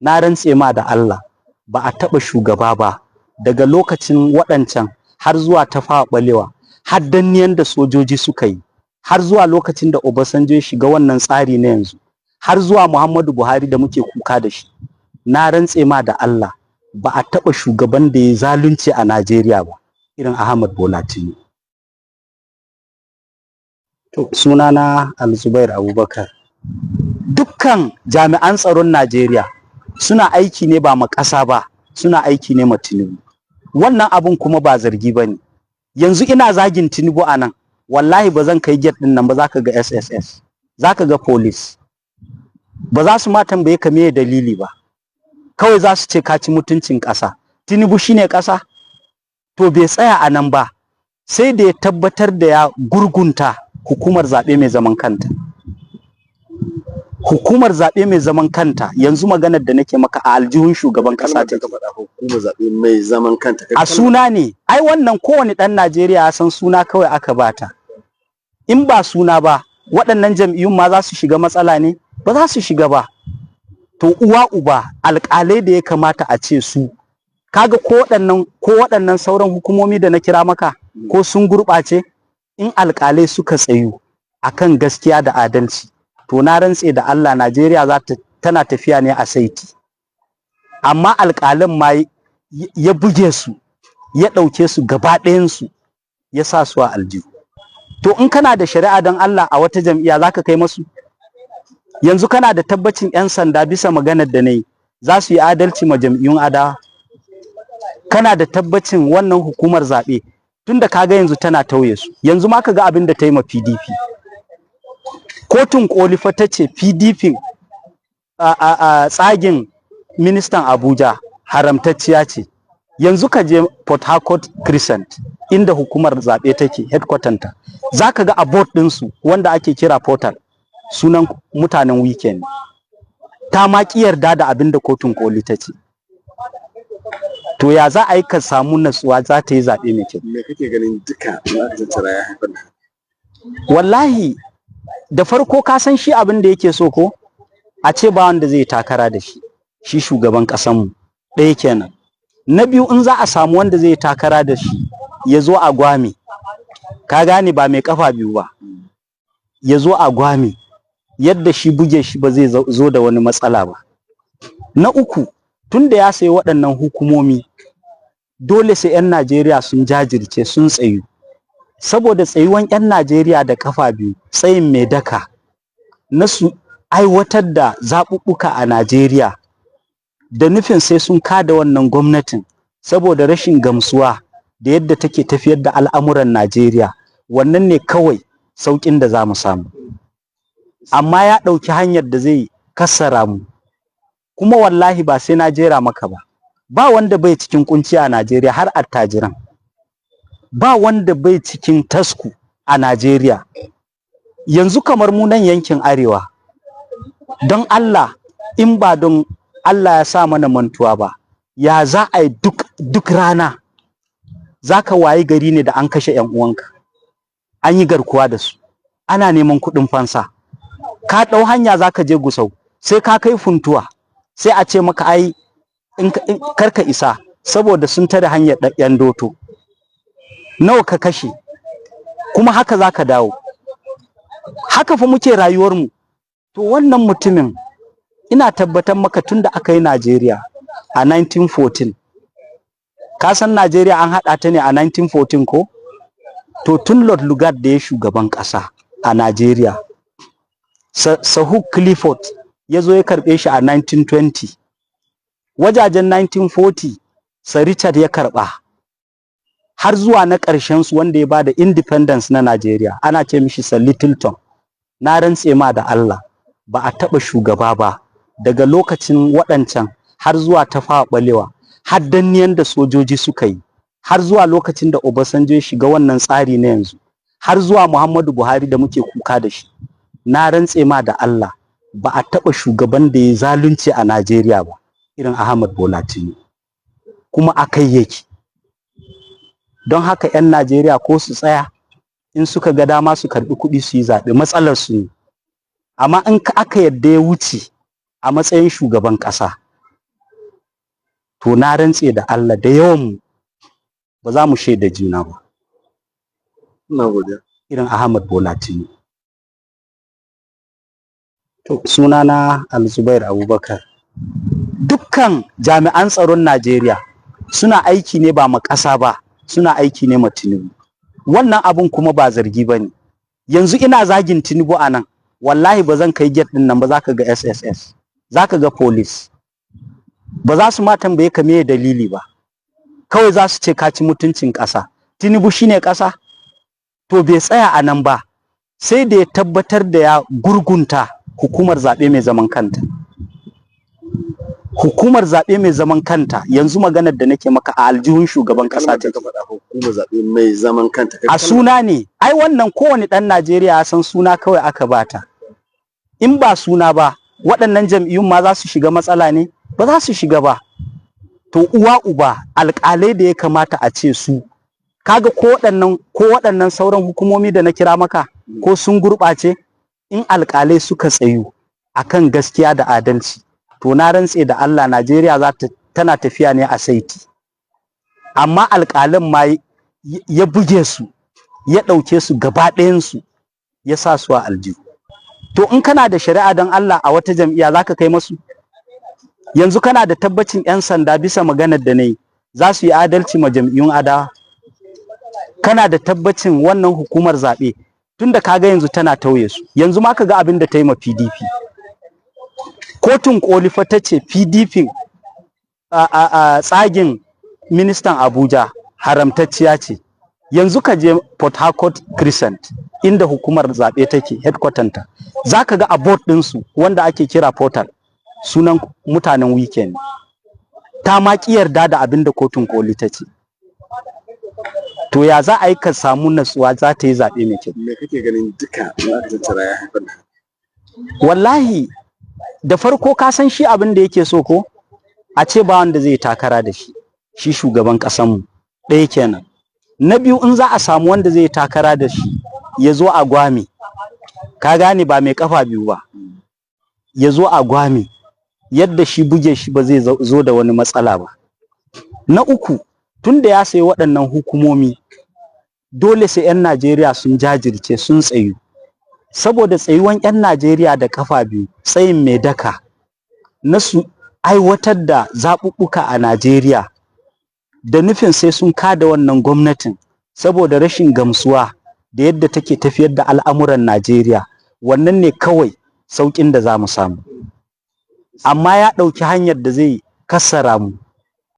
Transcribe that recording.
Na rantse ma da Allah, ba a taɓa shugaba ba daga lokacin waɗancan har zuwa Tafawa Balewa, har danniyan da sojoji suka yi, har zuwa lokacin da Obasanjo ya shiga wannan tsari na yanzu, har zuwa Muhammadu Buhari da muke kuka da shi. Na rantse ma da Allah, ba a taɓa shugaban da ya zalunci a Najeriya ba irin Ahmad Bola Tinubu. To, sunana Alzubair Abubakar. Dukkan jami'an tsaron Najeriya suna aiki ne ba ma ƙasa ba, suna aiki ne ma Tinubu. Wannan abun kuma ba zargi ba ne. Yanzu ina zagin Tinubu a nan, wallahi ba zan kai gate ɗin nan ba, za ka ga SSS, za ka ga police. Ba za su ma tambaye ka meye dalili ba. Kawai za su ce ka ci mutuncin ƙasa. Tinubu shine ƙasa? To, bai tsaya a nan ba, sai da ya tabbatar da ya gurgunta hukumar zaɓe mai zaman kanta. Hukumar zaɓe mai zaman kanta, yanzu maganar da nake maka, a aljihun shugaban ƙasa ta take. Faɗa hukumar zaɓe mai zaman kanta. A suna ne, ai wannan kowane ɗan Najeriya ya san suna kawai aka bata. In ba suna ba, waɗannan jam'iyyun ma za su shiga matsala ne? Ba za su shiga ba. To, uwa uba, alƙalai da ya kamata a ce su kaga ko waɗannan sauran hukumomi da na kira maka ko sun gurɓace, in alƙalai suka tsayu akan gaskiya da adalci, to na rantse da Allah Najeriya za ta tana tafiya ne a saiti. Amma alƙalan ma ya buge su, ya ɗauke su gaba ɗayansu, ya sa su a aljihu. To, in kana da shari'a, don Allah, a wata jam'iyya za ka kai masu? Yanzu kana da tabbacin 'yan sanda, bisa maganar da na yi, za su yi adalci ma jam'iyyun adawa? Kana da tabbacin wannan hukumar zaɓe, tunda kaga yanzu tana tauye su, yanzu ma ka ga abin da ta yi ma PDP? Kotun koli fa ta ce PDP a tsagin ministan Abuja haramtacciya ce. Yanzu ka je Port Harcourt Crescent, inda hukumar zaɓe take, headquarter ta, za ka ga a board ɗinsu wanda ake kira portal, sunan mutanen Wike. Ta ma ƙi yarda da abin da kotun koli ta ce. To, ya za a yi ka samu natsuwa za ta yi zaɓe mai kyau? Me kake ganin duka in aka tattara ya haifar da? Wallahi da farko ka san shi abin da yake so, ko a ce ba wanda zai takara da shi, shi shugaban ƙasanmu, ɗaya kenan. Na biyu, in za a samu wanda zai takara da shi, ya zo a gwame, ka gane, ba mai kafa biyu ba, ya zo a gwame yadda shi buge shi ba zai zo da wani matsala ba. Na uku, tun da ya sayi waɗannan hukumomi, dole sai 'yan Najeriya sun jajirce, sun tsayu, saboda tsayuwan 'yan Najeriya da kafa biyu, tsayin mai daka na su aiwatar da zaɓuɓɓuka a Najeriya da nufin sai sun kada wannan gwamnatin saboda rashin gamsuwa da yadda take tafiyar da al'amuran Najeriya. Wannan ne kawai sauƙin da za mu samu. Amma ya ɗauki hanyar da zai kassara mu. Kuma wallahi ba sai na jera maka ba, ba wanda bai cikin kunci a Najeriya, har attajiran. Ba wanda bai cikin tasku a Najeriya yanzu kamar mu nan yankin arewa. Don Allah, in ba don Allah ya sa mana mantuwa ba, ya za a yi duk rana za ka wayi gari ne da an kashe 'yan uwanka, an yi garkuwa da su, ana neman kuɗin fansa? Ka ɗau hanya za ka je Gusau, sai ka kai Funtuwa, sai a ce maka ai in karka isa saboda sun tare hanyar yan doto. Nawa ka kashe? Kuma haka za ka dawo. Haka fa muke rayuwarmu. To, wannan mutumin, ina tabbatar maka, tun da aka yi Najeriya a 1914, ka san Najeriya an haɗa ta ne a 1914 ko? To, tun Lord Lugard da ya shugaban ƙasa a Najeriya, Sir Hugh Clifford ya zo ya karɓe shi a 1920, wajajen 1940 Sir Richard ya karɓa, har zuwa na ƙarshen su wanda ya bada independence na Najeriya, ana ce mishi Sir Littleton. Na rantse ma da Allah, ba a taɓa shugaba ba daga lokacin waɗancan har zuwa Tafawa Balewa, har danniyan da sojoji suka yi, har zuwa lokacin da Obasanjo ya shiga wannan tsari na yanzu, har zuwa Muhammadu Buhari da muke kuka da shi. Na rantse ma da Allah, ba a taɓa shugaban da ya zalunci a Najeriya ba irin Ahmad Bola Tinubu, kuma a kai yake. Don haka 'yan Najeriya ko su tsaya, in suka ga dama su karɓi kuɗi su yi zaɓe, matsalar su ne. Amma in aka yadda ya wuce a matsayin shugaban ƙasa, To na rantse da Allah, da yawan mu ba za mu shaida juna ba. Ina godiya. Irin Ahmad Bola Tinubu. To, sunana Alzubair Abubakar. Dukkan jami'an tsaron Najeriya suna aiki ne ba ma ƙasa ba, suna aiki ne ma Tinubu. Wannan abun kuma ba zargi ba ne. Yanzu ina zagin Tinubu a nan, wallahi ba zan kai gate ɗin nan ba, za ka ga SSS, za ka ga police. Ba za su ma tambaye ka meye dalili ba. Kawai za su ce ka ci mutuncin ƙasa. Tinubu shine ƙasa? To bai tsaya a nan ba, sai da ya tabbatar da ya gurgunta hukumar zaɓe mai zaman kanta. Hukumar zaɓe mai zaman kanta yanzu, maganar da nake maka, a aljihun shugaban ƙasa Kalmar da take. ka faɗa, hukumar zaɓe mai zaman kanta. A suna ne, ai wannan kowane ɗan Najeriya ya san suna kawai aka bata. In ba suna ba, waɗannan jam'iyyun ma za su shiga matsala ne? Ba za su shiga ba. To uwa uba, alƙalai da ya kamata a ce su kaga ko waɗannan sauran hukumomi da na kira maka ko sun gurɓace, in alƙalai suka tsayu akan gaskiya da adalci, to na rantse da Allah Najeriya za ta tana tafiya ne a saiti. Amma alƙalan ma ya buge su, ya ɗauke su gaba ɗayansu, ya sa su a aljihu. To in kana da shari'a don Allah a wata jam'iyya, za ka kai masu? Yanzu kana da tabbacin 'yan sanda, bisa maganar da na yi, za su yi adalci ma jam'iyyun adawa? Kana da tabbacin wannan hukumar zaɓe, tunda kaga yanzu tana tauye su, yanzu ma kaga abin da ta yi ma PDP? Kotun koli fa ta ce PDP a tsagin ministan Abuja haramtacciya ce. Yanzu ka je Port Harcourt Crescent, inda hukumar zaɓe take, headquarter ta, za ka ga a board ɗinsu wanda ake kira portal, sunan mutanen Wike. Ta ma ƙi yarda da abin da kotun koli ta ce. To ya za a yi ka samu natsuwa za ta yi zaɓe mai kyau? Me kake ganin duka in aka tattara ya haifar da haka? Wallahi da farko ka san shi abin da yake so ko a ce ba wanda zai takara da shi, shi shugaban ƙasanmu. Ɗaya kenan. Na biyu, in za a samu wanda zai takara da shi, ya zo a gwame, ka gane, ba mai kafa biyu ba, ya zo a gwame yadda shi buge shi ba zai zo da wani matsala ba. Na uku, tun da ya sayi waɗannan hukumomi, dole sai 'yan Najeriya sun jajirce, sun tsayu, saboda tsayuwan 'yan Najeriya da kafa biyu, tsayin mai daka na su aiwatar da zaɓuɓɓuka a Najeriya da nufin sai sun kada wannan gwamnatin saboda rashin gamsuwa da yadda take tafiyar da al'amuran Najeriya, wannan ne kawai sauƙin da za mu samu. Amma ya ɗauki hanyar da zai kassara mu.